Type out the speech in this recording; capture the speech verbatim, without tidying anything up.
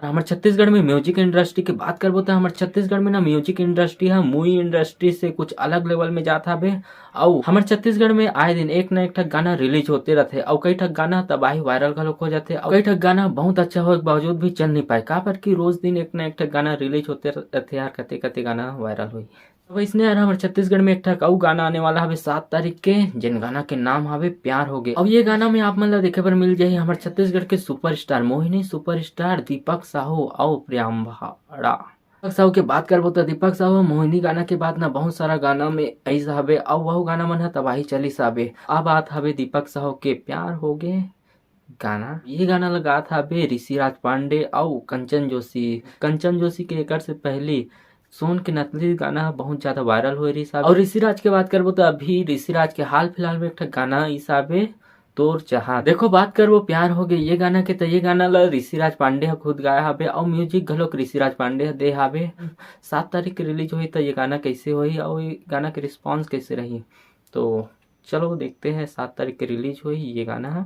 हमर छत्तीसगढ़ में music industry के बात करबो त हमर छत्तीसगढ़ में ना म्यूजिक इंडस्ट्री ह मूवी इंडस्ट्री से कुछ अलग लेवल में जात हवे। अउ हमर छत्तीसगढ़ में आए दिन एक न एक ठक गाना रिलीज होते रहथे अउ कई ठक गाना तबाही वायरल घलोक हो जाथे अउ कई ठक गाना बहुत अच्छा होए के बावजूद भी चल नहीं पाए, काबर कि रोज दिन एक न एक ठक गाना रिलीज होते रहथे यार, कते कते गाना वायरल होई। अब इसने यार हमर छत्तीसगढ़ में एक ठक अउ गाना आने वाला हवे सात तारीख के, जेन गाना के नाम हवे प्यार हो गे। अब ये गाना में आप मन ला देखे बर मिल जाही हमर छत्तीसगढ़ के सुपरस्टार मोहिनी, सुपरस्टार दीपक साहू अउ प्रियम भाड़ा। दीपक साहू के बात करबो त दीपक साहू मोहिनी गाना के बाद ना बहुत सारा गाना में अइस हवे अउ वहू गाना मन ह तबाही चलिस हवे। अब आत हवे दीपक साहू के प्यार हो गे गाना। ये गाना ल गात हवे ऋषिराज पांडे अउ कंचन जोशी। कंचन जोशी के एकर से पहली सोन के नकली गाना ह बहुत ज्यादा वायरल होए रहिस हवे। अउ ऋषिराज के बात करबो त अभी ऋषिराज के हाल फिलहाल में एक ठक गाना अइस हवे तोर चाहत। देखो बात करबो प्यार हो गे ये गाना के, त ये गाना ल ऋषिराज पांडे ह खुद गाए हवे अउ म्यूजिक घलोक ऋषिराज पांडे ह दे हवे। सात तारीख के रिलीज होही त ये गाना कैसे होही अउ ये गाना के रिस्पॉन्स कैसे रही, तो चलो देखते हैं सात तारीख के रिलीज होही ये गाना ह।